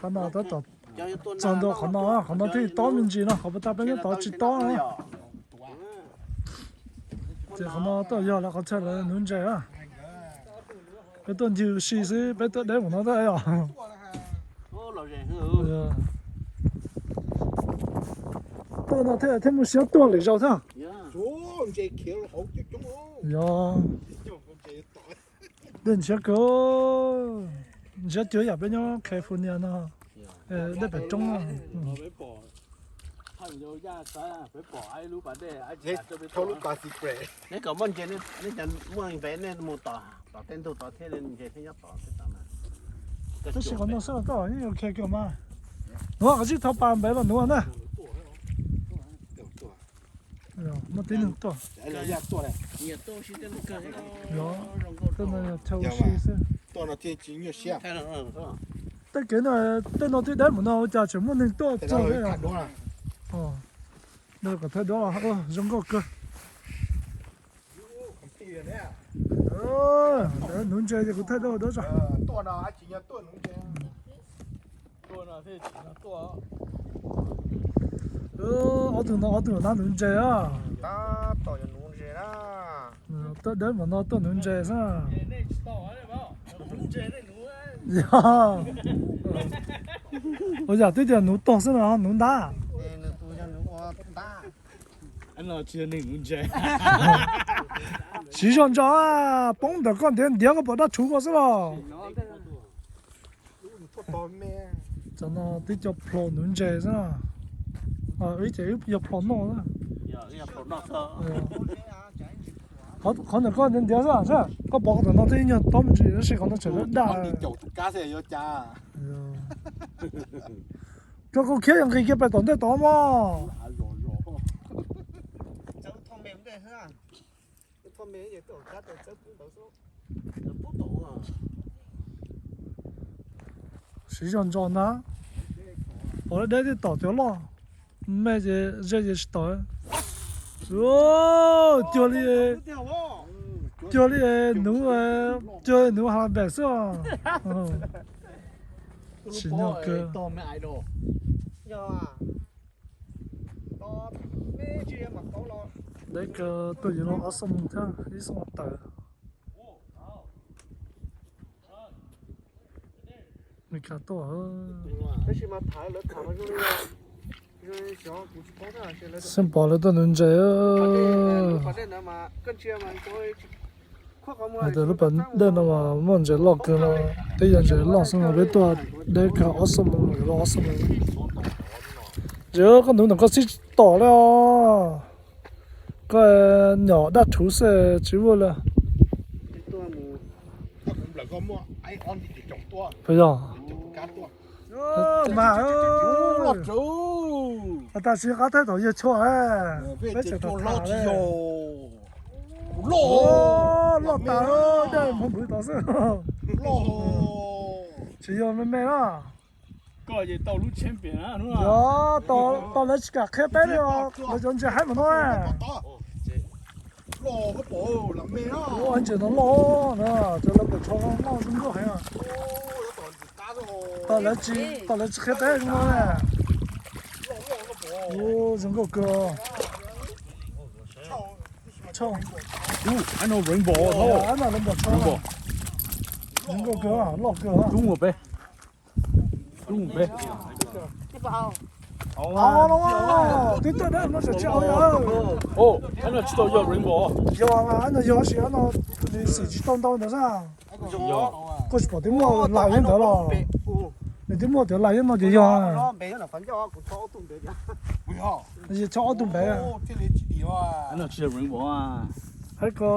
Qhov no tab tom txog ntua qhov no, qhov no thiaj tob me ntsis no, qhov puag ta peb nyob tod tsis tob na. Ces qhov no tuaj yog lawv qhov chaw lawv nuv ntses na. Peb tuaj ncig si xwb, peb tuaj deb mus no tab os. Tuaj no thiaj thiaj muaj siab tuaj lwm zaus thiab. Yog, dej ntshiab kawg, ntshiab cuag yam peb nyob California no, dej pem roob. Tab sis qhov no xwb los tau, yeej ok kawg mas. Nuav qhov tsib thaub pas npem los nuav na. Muaj tib neeg tuaj. Yog, tej no yog chaw ua si xwb. Tej kev no, tej no twb deb mus no ua cas tseem muaj neeg tuaj txog thiab. Kom thaij duab los zoo nkauj kawg. Nuv ntses ces kuv thaij duab duab tso. Ob tug no ob tug na nuv ntses a. Tuaj deb mus no tuaj nuv ntses xwb. Yog, ua yam twb tias nuv tog xwb no nuv ntab. Siv zog ntso, poob ntawm koj ntiav ntiav koj pom dab rhuv koj xwb los. Tam no twb cov plhom nuv ntses xwb. Wb ces wb yog plhom noj na. Qhov ntawm koj ntiav ntiav xwb, koj pom tam no twb nyuag tob me ntsis tab sis qhov no tseem daj. Rau koj khiav yog nqis kiag pem tom ntej tod mog. Siv zog ntso ntag. Pom deb deb thiaj tom cov loj, me ces ze ces tsis tom. Cuag li, cuag li nuv, cuag li nuv ha npem xwb. Tsim nyog kawg. Deb kawg, tuaj yuav luag ob xuab moos thiab ib xuab moos tawm. Meskas tuaj. Xeeb pom lawv tuaj nuv ntses. Hais tias lub pas dej no mas muaj ntses loj kawg no, twb yog ntses loj xwb no peb tuaj deb kawg ob xuab moos yuav luag ob xuab moos. Yog koj nuv ntawm koj xib tsis tom li os. Koj nyom dab rhuv xwb tsis vuaj li. Puas yog? Mas, tam sim qab thaij tom yawg tshuaj, peb tseem tham tham li. Loj tas, dej npog npwv tod xwb. Tsis yog me me na. Yog, tau lawv tsis kam qhia peb li os, lawv cov ntses haib mas no. Ntses no loj na, cov lawv pem tsho loj zoo nkauj heev. Tau lawv tsis qhia peb zoo no. Zoo nkauj kawg. Rainbow, rainbow, zoo nkauj kawg, loj kawg. Twb tuaj deb no tsis tau yog. Yog, no yog sis no nws xim tsis tau ntau ntawd xwb. Koj tsis pom twb muaj lais nyob ntawd los? Nws twb muaj tias lais nyob no ces yog. Chob ob tug npev. Aib ko,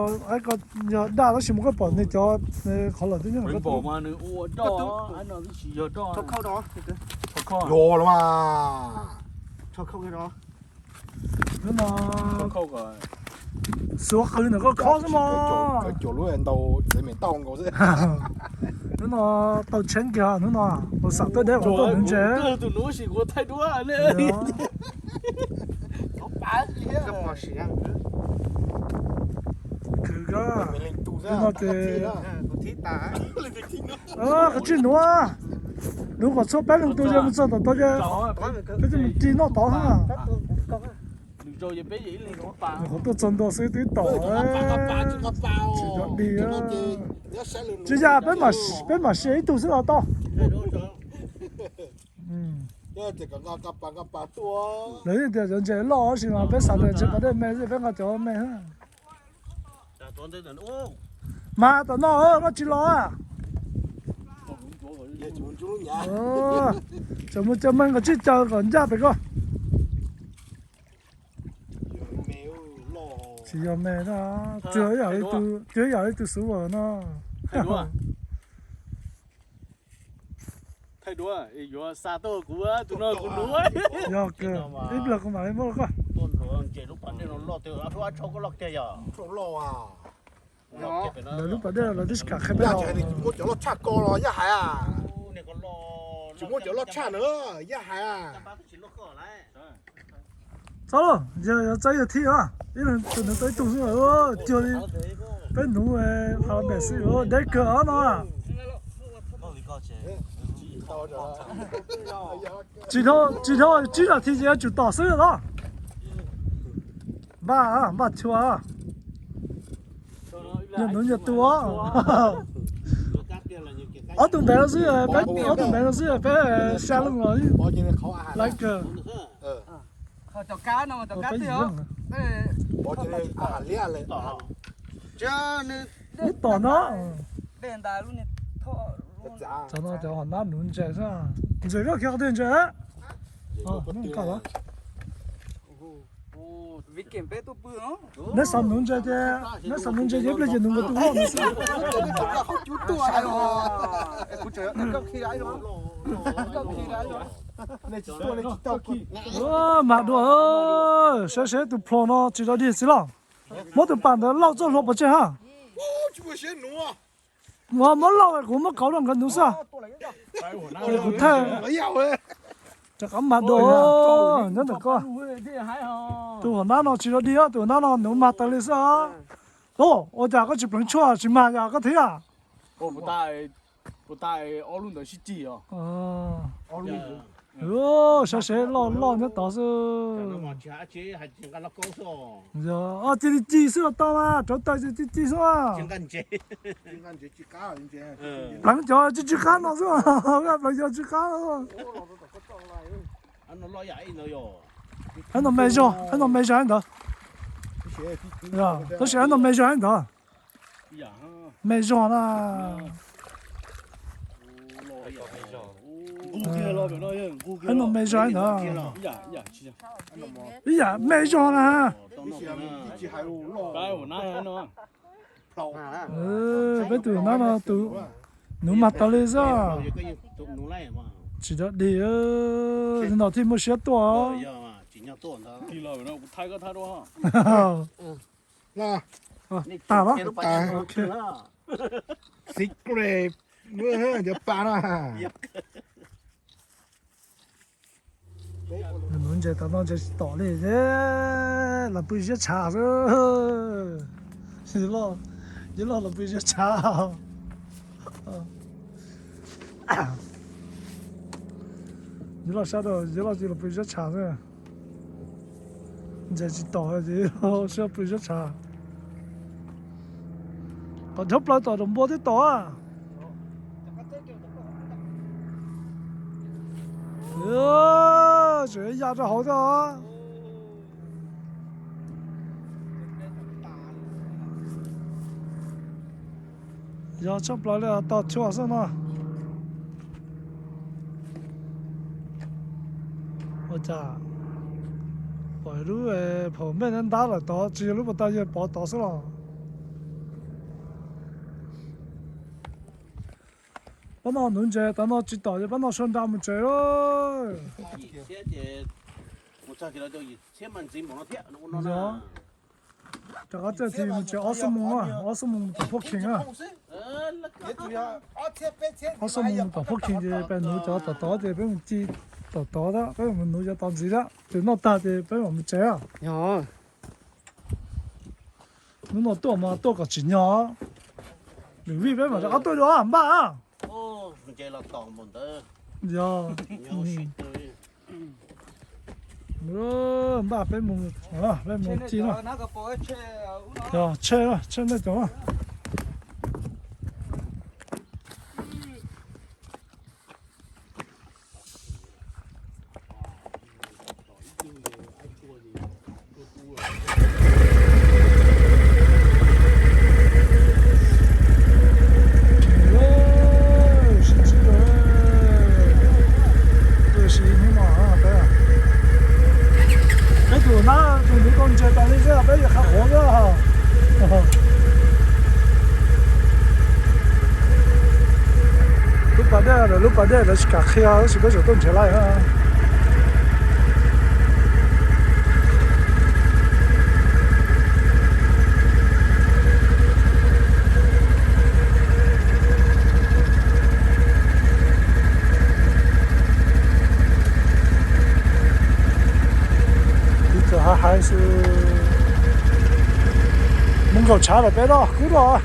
yog daj tab sis mas koj pom nws cov qhov lawm twb nyob. Yog los mas. Hnub no xuav qws ntawm koj khob xwb mog. Cov lub ntau txiv me tauj nkaus xwb. Hnub no tau tsheb kiag hnub no, ua xam tuaj deb ua tuaj nuv ntses. Khwv kawg, hnub no ces qhov tsib nuav. Lub qhov tshuaj peb leeg tu ces mus txog tom tod ces peb thiaj mus ris noj tod xwb. Nyuam qhuav tuaj txog ntua xwb twb tom. Tsis yog dig. Tsis yog, peb mam sia ib tug xwb los tau. Lawv tias cov ntses loj tab sis mas peb xav tias ntses pas dej me xwb peb nqa cov me. Mas tom no koj tsis los a? Tseem mus caw me nkaus tsib caug kom ncaj pem koj. Tsis yog me, tsuas yam li tus xuv as no. Thaij duab, yuav xa tuaj kuv tus no kuv nuv. Yog kawg, ib pliag kuv mam li muab rau koj. Lawv lub pas dej lawv twb tsis kam qhia peb los. Muab cov loj tshaj ko los yaj hais. Tsis muab cov loj tshaj na, yaj hais. Txhob los, yog txawb yog thib os, ib leeg tus nws tau ib tug xwb, cuag li peb nuv qhov pem xwb, deb kawg os no. Tsis dhau, tsis dhau tsib nas this ces yuav tsum tom xwb los. Npaj, npaj chua. Nyias nuv nyias tus os. Ob tug ntev no xwb, peb ob tug ntev no xwb peb xya leej los laiv kawg. Lub tom no. Cov no cov hom nab nuv ntses xwb. Ntses koj khiav qhov twg ntses? Neb xav nuv ntses ces, neb xav nuv ntses ces ib pliag ces nuv nkawd tus loj no xwb. Mas dua, saib seb tus plho no tsis dog dig txiv loj. Muab tus pas ntawd lauj txoj hlua pov tseg ha. Muab, muab lauj kuv muab kauv rau nkawd nuv xwb. Kuv thaij rov qab mas dua nyob ntawm koj. Tus hom nab no tsis dog dig, tus hom nab no nuv mag tas li xwb. Ua cas koj tsis pleev tshuaj tsis mag yog koj thiab? Puas tas ob lub ntawd sib cig os. Saib seb loj loj nyob tod xwb. Yog cia li ci xwb los tau mas, rauv taws ces ci ci xwb. Pleev cov ci ci qab no xwb, pleev cov ci qab no. Hab no me zog, hab no me zog hab ntawd. Tab sis hab no me zog hab ntawd. Me zog na. Hab no me zog hab ntawd. Ib yam me zog na. Peb tus nab no tus nuv mag tas li xwb. Tsis dog dig, no thiaj muaj siab tuaj. Tag los. Secret, cov pa no. Nuv ntses tas no ntses tsis tom li, los pw ziab tshav xwb. Yawg loj los pw ziab tshav. Yawg loj sab rau, yawg loj cia los pw ziab tshav xwb. Ntses tsis tom ces sab pw ziab tshav. Qhov nrhiav plaws tom nraum npua twb tom. Tseem ya rau hauv thiab. Yog tshaj plaws li tog tshuaj xwb no. Ua cas pom lub phaum npej ntab lawm tod tsis yog lub pas tau yawg pov tod xwb los. Pab no nuv ntses tas no tsis tom ces pab no sau nra mus tsev. Rov qab txij thaum mus tsev ob xuab moos, ob xuab moos mus tom Phuj Khees na. Ob xuab moos mus tom Phuj Khees ces peb nuv cov tom tod ces peb mus ci tom tod, peb mus nuv cov tod ntxiv, ces noj tag ces peb mam mus tsev. Hnub no tuaj mas tuaj kom tsim nyog. Lwm vij peb mam rov qab tuaj dua npaj. Ntses los tom npaum ntawd. Yog, npaj peb mus, peb mus ci no. Yog, tsheb, tsheb nej cov. Sib ntsib, sib hnub no peb, peb tus nab tus ntiv tau ntses tas li xwb, peb yuav qhav quav xwb. Lub pas dej, lub pas dej lawv tsis kam qhia tab sis peb tseem tuaj nrhiav lawm. Ib txawm hais hais xwb, mus nkaum tshav lawm peb los kwv los.